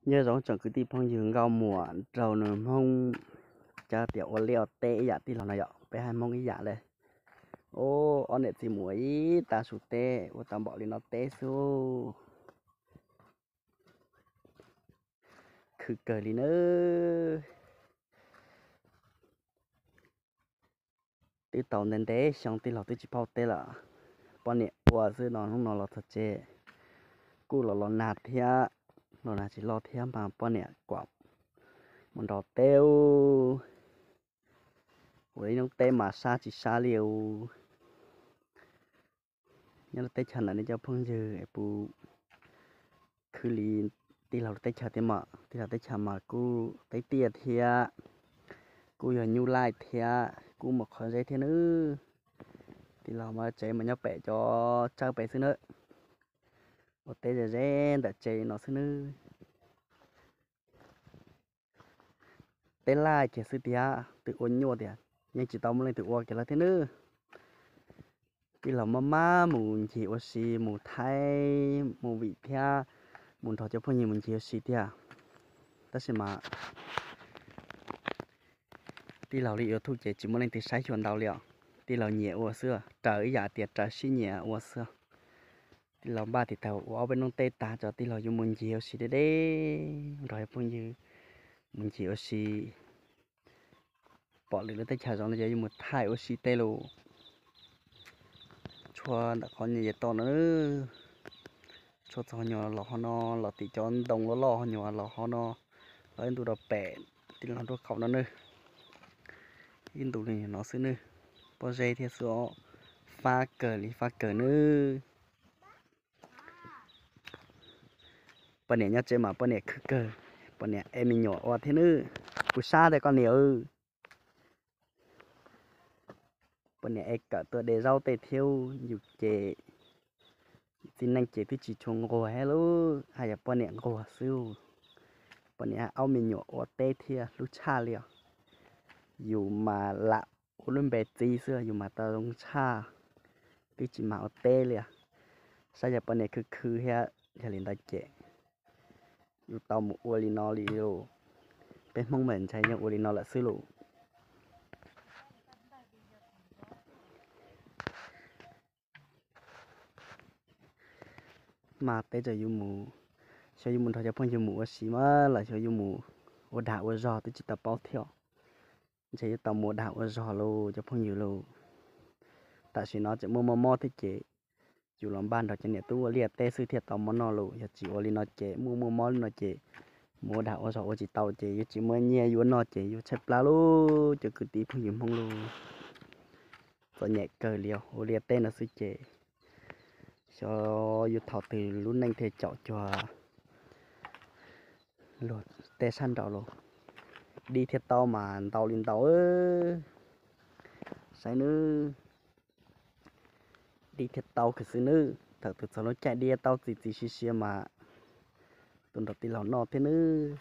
Nyob zoo tsoom kwv tij phooj ywg nkauj muam nraug nus Hmoob, cov tias ua liaj ua teb ib yam tij laug no yom, peb haiv Hmoob ib yam li. Ob niam txiv mus ua ib tag su teb ua tau npaum li no teb xwb. Khwv kawg li nawb. Twb tau ntev ntev xyoo tij laug twb tsis pauj teb lawm. Poj niam ua xwb no, hnub no los txog tsev kuj los los nag thiab, los nag tsis loj thiab mas poj niam kuam mus nrog teb. Ua ib hnub teb mas sab tsis sab li. Nyob lub teb chaws ntawm nej cov phooj ywg es puas khwv li tij laug lub teb chaws thiab mas? Tij laug teb chaws mas kuj teb tiaj thiab, kuj yog nyuj laij thiab, kuj muaj qhov zeb thiab nawb. Tij laug mas tsev mas nyob pem cov tsawb pem xwb nawb, ua teb ze ze ntawm tsev no xwb nawb. Teb laj kiag xwb tiag, twb ua nyuaj tiag, yeej tsis tau muaj leej twg ua kiag lawm thiab nawb. Tij laug maj maj mus ncig ua si, mus thaij movie thiab mus nrog cov phooj ywg mus ncig ua si tiag. Tab sis mas tij laug li YouTube ces tsis muaj leej twg saib xyuas ntau li os. Tij laug nyiam ua xwb, raws ib yam tias raws siab nyiam ua xwb. Tij laug npaj tis tag ua ob peb hnub teb tag tso tij laug yuav mus ncig ua si deb deb nrog cov phooj ywg mus ncig ua si. Pom lwm lub teb chaws zoo no ces yuav mus thaij ua si tej lus. Tshuaj ntawm qhov nyuag yav toj no, tshuaj txog ho nyuag los ho no, los tim cov ntoo loj loj ho nyuag los ho no, los ib ntu rau pem tij laug nraub qaum no nawb. Ib ntu li no xwb nawb. Pob zeb thiab xwb os, fab kawg li fab kawg nawb. Poj niam nyob tsev mas poj niam khwv kawg, poj niam ev me nyuam ua thiab nawb. Kuv sab tiag koj niam. Poj niam ev kawm tuaj de zaub tej thiab. Yus ces txiv neej ces twb tsis tshua nquag thiab lauj, haj yam poj niam nquag xwb. Poj niam aub me nyuam ua teb thiab hlub tshaj li os. Yus mas lam ua lub npe txiv xwb yus mas tau zoo tshaj, twb tsis mag ua teb li. Saib yog poj niam khwv khwv thiab, yog li ntawd ces yus tau mus ua li no li lauj. Peb Hmoob mas ntshai yeej ua li no lawm xwb lauj. Mas peb tseem yuav mus, xyov yuav mus nrog cov phooj ywg mus ua si mas los xyov yuav mus ua dag ua zog twb tsis tau paub thiab. Ntshe yuav tau mus ua dag ua zog lauj cov phooj ywg lauj. Tam sim no tseem muaj muaj mob thiab ces yus los npaj nrog cov niam tub ua liaj teb xwb thiaj tau mov noj lauj. Yog tsis ua li no ces muaj muaj mob li no ces mus ua dag ua zog ua tsis tau ces yuav tsis muaj nyiaj yuav noj ces yuav tshaib plab lauj cov kwv tij phooj ywg Hmoob lauj. Txom nyem kawg li os, ua liaj teb no xwb ces xyov yuav thaum twg lub neej thiaj caum cuag luag tej sab nraud lauj. Dib thiab taub mas ntau li ntau. Saib nawb, dib thiab taub kawg xwb nawb. Thaum twg txog lub caij dib taub txi txiv siav siav mas tus nrog tij laug noj thiab nawb.